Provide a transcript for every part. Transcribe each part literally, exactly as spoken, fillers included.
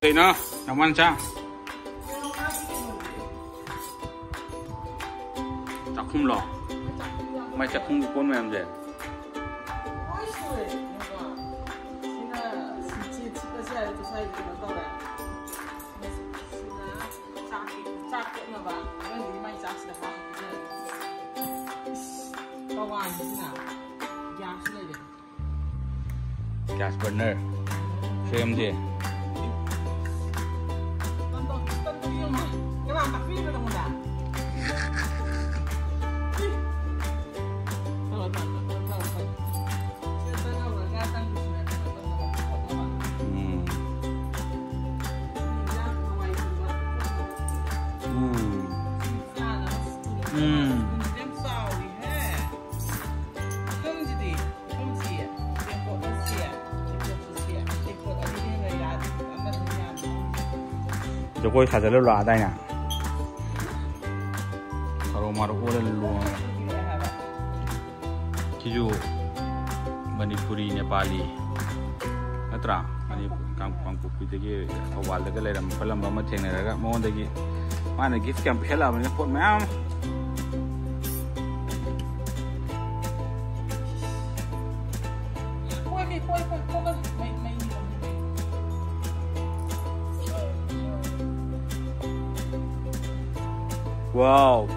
ꯀꯩꯅꯣ? ꯅꯃꯥꯟ ꯆꯥ? ꯆꯥꯛꯈꯨꯝꯂꯣ? ꯃꯥꯏ ꯆꯥꯛꯈꯨꯝꯒꯤ ꯀꯣꯟ ꯃꯌꯥꯝꯁꯦ꯫ ꯂꯣꯏ ꯁꯨꯔꯦ꯫ ꯁꯤꯅ ꯁꯤꯁꯦ ꯊꯤꯠꯂꯁꯨ ꯌꯥꯔꯦ, ꯉꯁꯥꯏ ꯀꯩꯅꯣ ꯇꯧꯔꯦ꯫ ꯁꯤꯅ ꯆꯥꯛꯀꯤ, ꯆꯥꯛ ꯀꯣꯠꯅꯕ꯫ ꯅꯪꯒꯤꯗꯤ ꯃꯥꯏ ꯆꯥꯛꯁꯤꯗ ꯍꯥꯞꯄ ꯄꯤꯖꯔꯦ꯫ ꯏꯁ, ꯇꯋꯥꯁꯤꯅ ꯒ꯭ꯌꯥꯁ ꯂꯩꯔꯦ꯫ Gas burner ꯐ꯭ꯔꯦꯝꯁꯦ꯫ ꯀꯅꯥ ꯇꯥꯛꯄꯤꯔꯤꯕ ꯅꯉꯣꯟꯗ? ꯎꯝ꯫ ꯎꯝ꯫ ꯎꯝ꯫ ꯖꯒꯣꯏ ꯁꯥꯖꯜꯂ ꯂꯥꯛꯑꯗꯥꯏꯅꯦ꯫ ꯊꯔꯣ ꯃꯥꯔꯣ ꯑꯣꯜꯂ ꯂꯣꯡꯉꯦ꯫ ꯁꯤꯁꯨ ꯃꯅꯤꯄꯨꯔꯤ ꯅꯦꯄꯥꯂꯤ ꯅꯠꯇ꯭ꯔꯥ? ꯃꯅꯤꯄꯨꯔ, ꯀꯥꯡ-, ꯀꯥꯡꯄꯣꯛꯄꯤꯗꯒꯤ ꯊꯧꯕꯥꯜꯗꯒ ꯂꯩꯔꯝꯕ ꯈꯣꯠꯂꯝꯕ ꯑꯃ ꯊꯦꯡꯅꯔꯒ ꯃꯉꯣꯟꯗꯒꯤ ꯃꯥꯅ gift ꯌꯥꯝ ꯄꯤꯁꯜꯂꯛꯑꯕꯅꯤꯅ ꯄꯣꯠ ꯃꯌꯥꯝ ꯑꯃ꯫ Wow.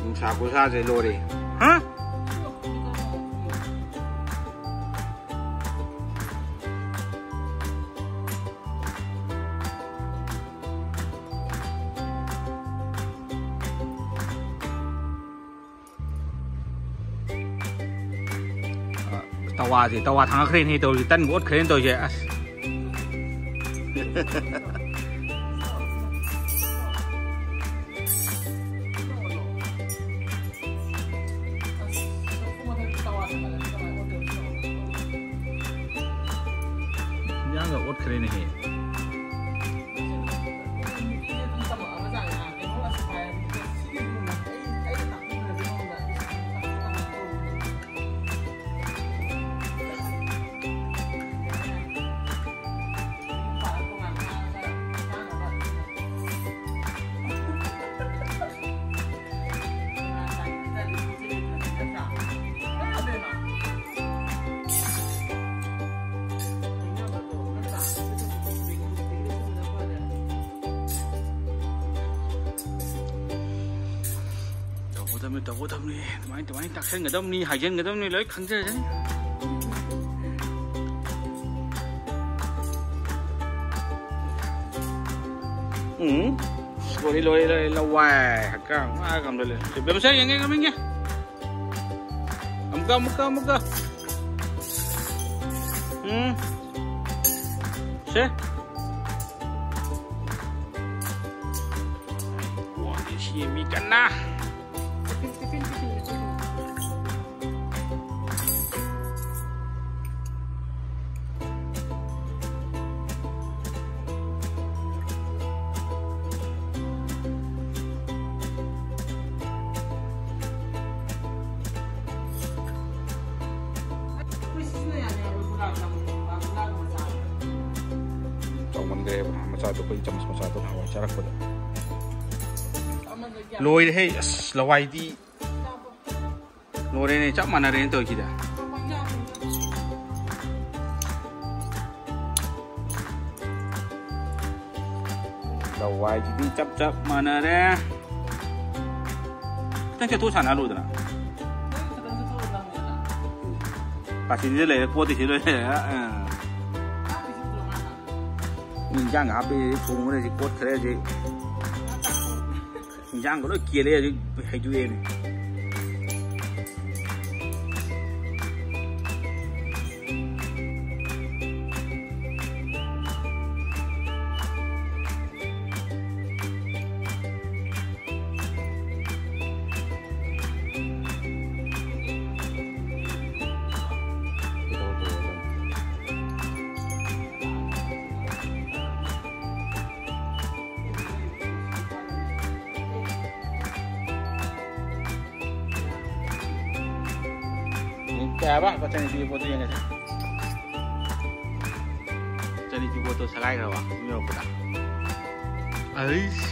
ꯅꯨꯡꯁꯥ ꯈꯨꯁꯥꯁꯦ ꯂꯣꯏꯔꯦ꯫ ꯍꯥ? ꯇꯋꯥꯁꯦ, ꯇꯋꯥ ꯊꯥꯡꯒꯠꯈ꯭ꯔꯦꯅꯦ ꯇꯧꯔꯤꯁꯦ, ꯇꯟꯒ ꯑꯣꯠꯈ꯭ꯔꯦꯅꯦ ꯇꯧꯔꯤꯁꯦ꯫ ꯑꯁ꯫ ꯏꯟꯖꯥꯡꯒ ꯑꯣꯠꯈ꯭ꯔꯦꯅꯦꯍꯦ꯫ ꯑꯃ ꯇꯧꯒꯗꯕꯅꯤ, ꯑꯗꯨꯃꯥꯏꯅ, ꯑꯗꯨꯃꯥꯏꯅ ꯇꯥꯛꯁꯟꯒꯗꯕꯅꯤ, ꯍꯥꯏꯖꯤꯟꯒꯗꯕꯅꯤ, ꯂꯣꯏ ꯈꯪꯖꯔꯖꯅꯤ꯫ ꯎꯝ꯫ ꯂꯣꯏꯔꯦ, ꯂꯣꯏꯔꯦ, ꯂꯣꯏꯔꯦ, ꯂꯋꯥꯏ꯫ ꯍꯛꯀꯥꯝ ꯋꯥ ꯉꯝꯗ ꯂꯩ꯫ ꯕꯦꯝꯁꯥ, ꯌꯦꯡꯒꯦ, ꯉꯝꯃꯤꯟꯒꯦ꯫ ꯑꯃꯨꯛꯀ, ꯑꯃꯨꯛꯀ, ꯑꯃꯨꯛꯀ꯫ ꯎꯝ꯫ ꯁꯦ꯫ ꯋꯥꯗꯤ ꯁꯦꯝꯃꯤ ꯀꯟꯅ꯫ ꯆꯥꯎꯃꯟꯈ꯭ꯔꯦꯕ ꯃꯆꯥꯗꯣ, ꯑꯩꯈꯣꯏ ꯆꯃꯁ ꯃꯆꯥꯗꯣ ꯍꯋꯥꯏ ꯆꯥꯔꯛꯄꯗ꯫ ꯂꯣꯏꯔꯦꯍꯦ, ꯑꯁ, ꯂꯋꯥꯏꯗꯤ꯫ ꯂꯣꯏꯔꯦꯅꯦ, ꯆꯞ ꯃꯥꯟꯅꯔꯦꯅꯦ ꯇꯧꯔꯤꯁꯤꯗ꯫ ꯂꯋꯥꯏꯁꯤꯗꯤ ꯆꯞ ꯆꯞ ꯃꯥꯟꯅꯔꯦ꯫ ꯈꯤꯇꯪ ꯆꯠꯊꯣꯛ ꯁꯥꯟꯅꯍꯜꯂꯨꯗꯅ꯫ ꯀꯥꯆꯤꯟꯁꯤꯗ ꯂꯩꯔꯦ, ꯄꯣꯠꯇꯤ ꯁꯤꯗ ꯂꯣꯏ ꯂꯩꯔꯦ꯫ ꯑꯥ꯫ ꯏꯟꯖꯥꯡ ꯍꯥꯞꯄꯤ, ꯊꯣꯡꯕꯗ ꯍꯧꯖꯤꯛ ꯀꯣꯠꯈ꯭ꯔꯦ ꯍꯧꯖꯤꯛ꯫ ꯏꯟꯖꯥꯡꯒ ꯂꯣꯏ ꯀꯦꯜꯂꯦ ꯍꯧꯖꯤꯛ, ꯍꯩꯗꯣꯛꯑꯦꯅꯦ꯫ ꯀꯌꯥ ꯍꯥꯏꯕ? ꯆꯅꯤ ꯄꯤꯕ ꯄꯣꯠꯇꯣ ꯌꯦꯡꯉꯁꯦ꯫ ꯆꯅꯤ ꯄꯤꯕ ꯄꯣꯠꯇꯣ ꯁꯒꯥꯏꯈ꯭ꯔꯕ? ꯃꯤ ꯌꯧꯔꯛꯄꯗ꯫ ꯑꯩꯁ꯫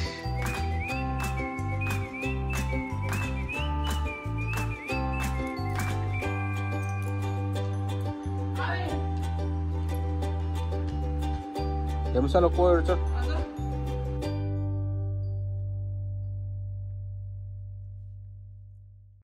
ꯌꯥꯝ ꯆꯠꯂꯣ, ꯀꯣꯏꯔꯣ ꯆꯠ꯫